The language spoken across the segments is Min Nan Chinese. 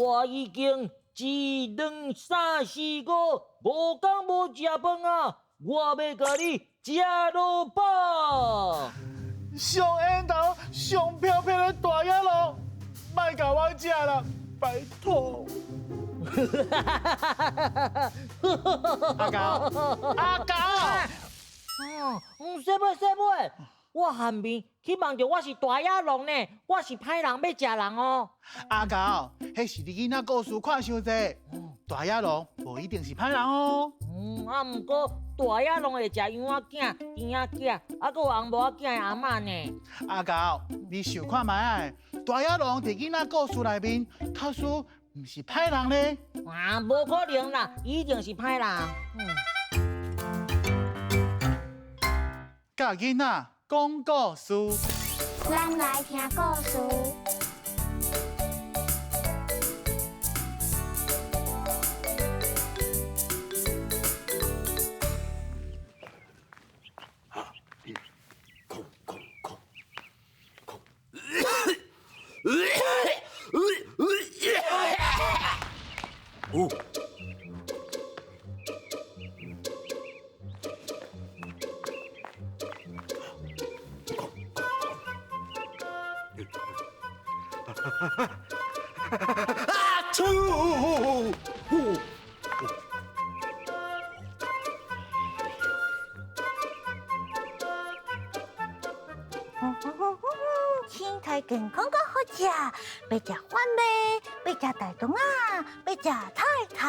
我已經一、兩、三、四、五，五工無食飯啊！我欲共你食落飽。上緣投、上飄飄的大野狼，莫共我食啦，拜託。阿狗，阿狗，嗯，啥物啥物？我下面去梦著我是大野狼呢，我是歹人欲食人哦。阿狗，彼是你囡仔故事看傷濟，大野狼無一定是歹人哦。嗯，啊，毋過大野狼會食羊仔囝、甜仔囝，啊，閣有紅毛仔囝的阿嬤呢。阿狗，你想看覓啊？大野狼佇囡仔故事內面，假使毋是歹人呢？啊，無可能啦，一定是歹人。嗯。佮囡仔講故事。咱來聽故事。空空空空。哦。啊！啾！身體健康閣好食，欲食番麥，欲食大腸仔，欲食菜頭。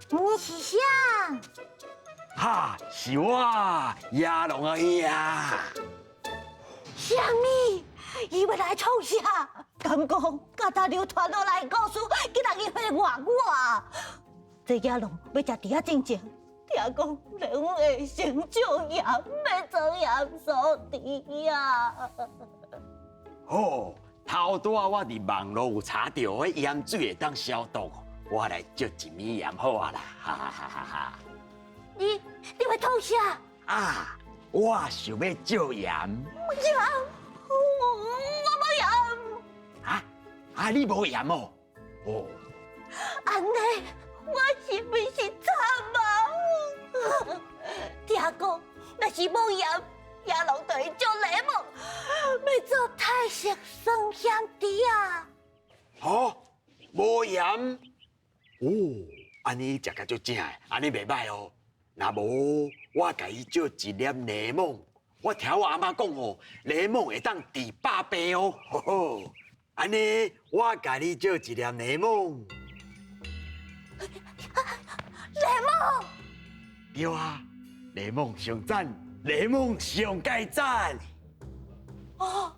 你是啥？哈，是我野狼阿兄。啥物？伊欲來創啥？敢講，剛才流傳落來的故事，竟然伊會換我？這野狼欲食豬仔進前，聽講連會先借鹽，欲做鹽酥豬啊！哦，頭拄仔我佇網路有查著，彼鹽水會當消毒，我來借一物鹽好啊啦，哈哈哈哈哈！你欲創啥？啊，我想欲借鹽。鹽？我無鹽。啊啊！你無鹽哦？哦。按呢，我是毋是慘啊？聽講，若是無鹽，野狼就會借檸檬，欲做泰式酸鹹豬啊！好，無鹽。哦，按呢食甲足正的，按呢袂䆀哦。若無，我共伊借一粒檸檬。我聽我阿嬤講哦，檸檬會當治百病哦。呵呵，按呢，我共你借一粒檸檬。檸檬？對啊，檸檬上讚，檸檬上蓋讚。哦，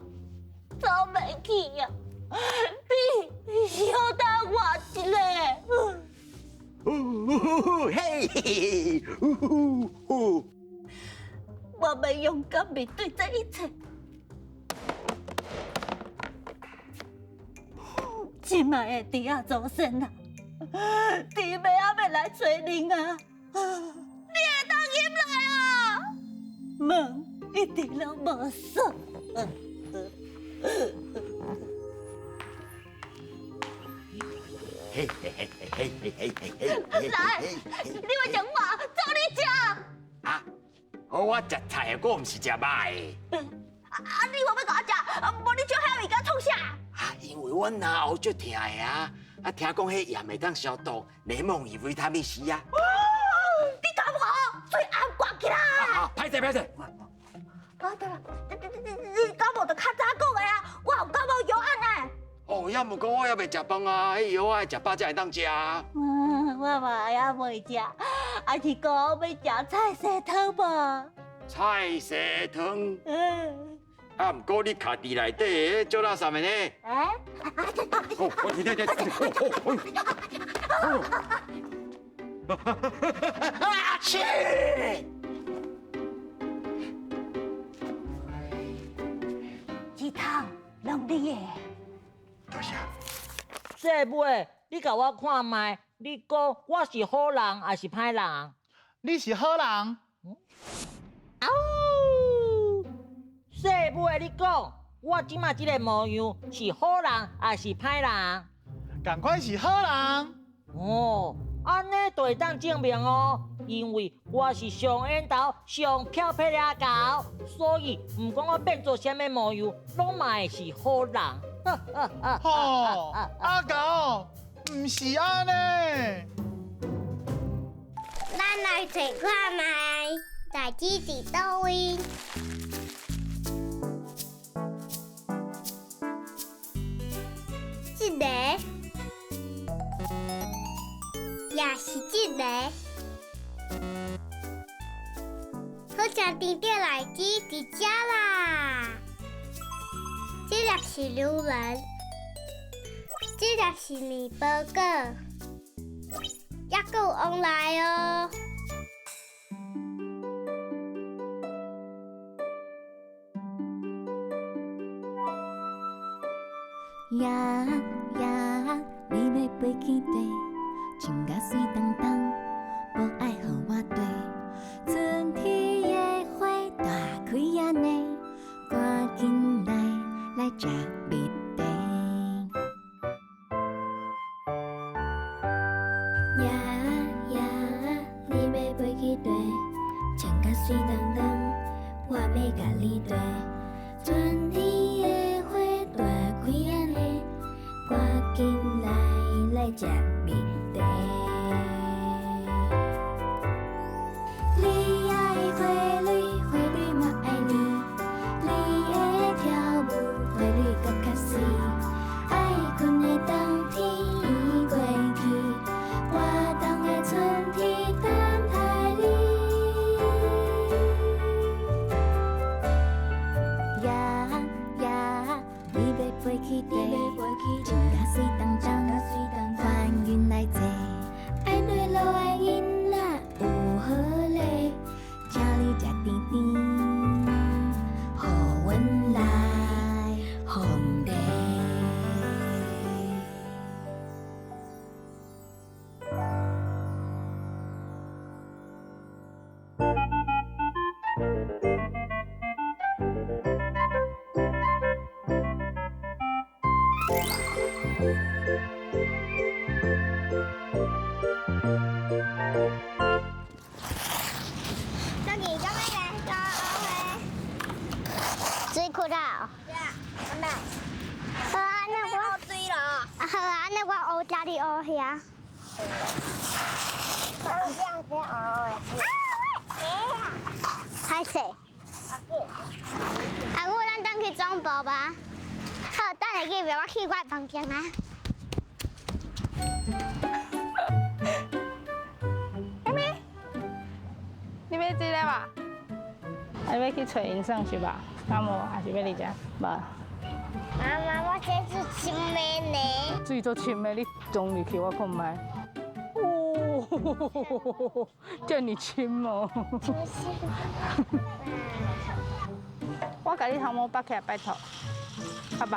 走袂去啊！你小等我一下。嘿嘿，呼呼。我欲勇敢面對這一切。這擺的豬仔祖先啊，豬媽仔欲來揣恁啊，你會當入來啊？門一直攏無鎖。嘿嘿嘿嘿嘿嘿嘿！來，你欲將我做你食？啊，我食菜，我毋是食肉的。啊，你無欲共我食，無你借遐物件創啥？啊，因為阮嚨喉足疼的啊，啊，聽講彼鹽會當消毒，檸檬有維他命 C 啊。你敢無？嘴暗掛起來。啊，歹勢歹勢。啊，對啦，你感冒就較早講的啊，我有感冒藥丸呢。哦，猶毋過我猶未食飯啊，彼藥愛食飽才會當食啊。嗯，我嘛猶未食，還是講欲食菜絲湯無？菜絲湯。嗯。啊，毋過你徛佇內底，足垃圾的呢。欸？哦，我聽聽聽，哦哦。啊！切！這桶攏你的。多謝。細妹，你共我看覓，你講我是好人抑是歹人？你是好人。嗷！细尾你讲，我這馬這个模樣是好人抑是歹人？仝款是好人。哦，按呢就會當證明哦，因為我是上緣投、上飄撇的阿猴，所以毋管我變做啥物模樣，攏嘛會是好人。吼，阿猴，毋是按呢。咱來揣看覓，代誌佇佗位？這個，也是這個，好像甜著荔枝佇遮啦。這粒是榴蓮，這粒是麵包果，猶閣有往來哦。呀呀，你欲飞去佗，穿甲媠當當，無愛予我綴。春天的花大開按呢，趕緊來來食蜜茶。呀呀，你欲飛去佗，穿甲媠當當，我欲共你綴。春天的花大開按呢，趕緊來來食蜜茶。你愛花蕊，花蕊嘛愛你，你的跳舞，花蕊閣較媠。愛睏的冬天已過去，活動的春天等待你。呀呀，你欲飛去佗，穿甲媠當當，歡迎來坐。愛內路的囡仔有好禮，請你食甜甜，予阮來奉茶。最近敢欲來高水窟啊！好啊，那我水咯。好啊，那我學這裡學遐。歹勢。阿母，咱轉去總部吧。好，等下去，袂我去我的房間啊。你欲這个無？啊，你欲去揣𪜶耍是無？敢無？抑是欲佇遮？無。媽媽，我這是深的呢。水足深的，你撞入去我看覓。哦，遮爾深哦！我共你頭毛拔起來，拜託，好無？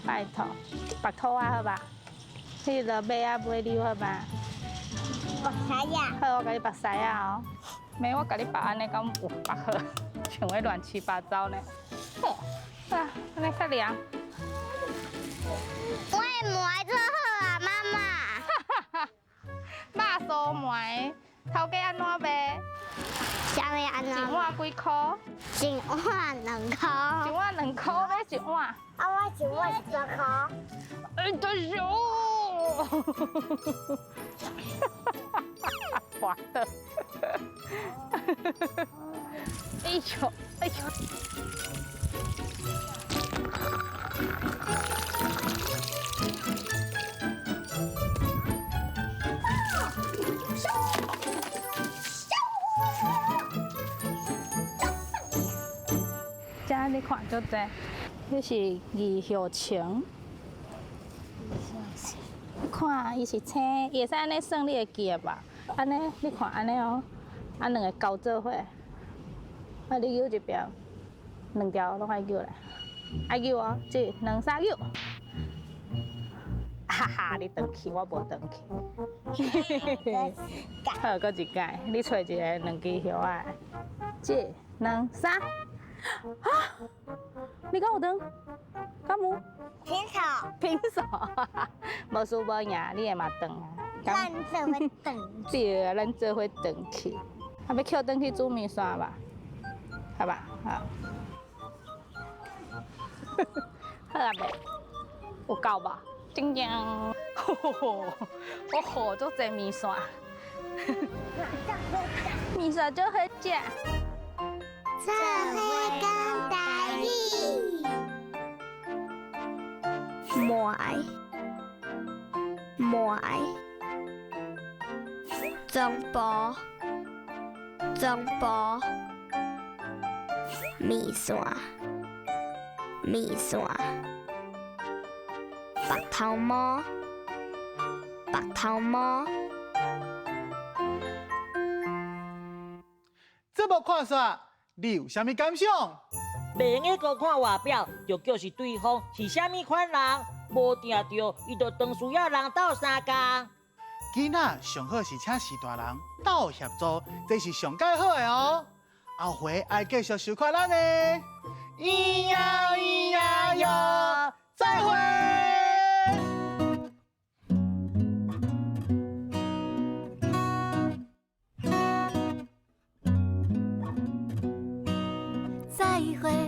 拜託，拔土啊，好無？彼个馬仔尾溜好無？拔屎啊！好，我共你拔屎仔哦。沒，我共你拔按呢，敢有拔好？像彼亂七八糟呢。好，啊，按呢較涼。我的糜做好啊，媽媽。肉酥糜，頭家按怎賣？啥物按怎？一碗幾箍？一碗兩箍。一碗兩箍，買一碗。啊，我一碗一箍。哎，對喲。滑的。哎呦，哎呦。這你看足濟，這是二葉蟲。你看，伊是青，伊會使按呢算，你會記得吧？按呢，你看按呢哦，啊兩個交做伙，啊你扭一邊，兩條攏愛扭來，愛扭哦，一、兩、三，扭。哈哈，你轉去，我無轉去。好，閣一擺，你揣一个兩支葉仔，一、兩、三。啊？你敢有長？敢有？平手。平手，無輸無贏，你的嘛長啊。咱做伙轉。對啊，咱做伙轉去。啊，欲抾轉去煮麵線吧？好吧，好。好啊未？有夠無？真正，我好足濟麵線，麵線足好食。做伙講台語。糜糜，中埔中埔，麵線麵線，白頭毛白頭毛。這部看煞，你有啥物感想？袂用閣看外表，就叫是對方是啥物款人，無定著伊就當需要人鬥相共。囡仔上好是請序大人鬥協助，這是上蓋好的哦。後回愛繼續收看咱的。咿呀咿呀喲，再會。再會。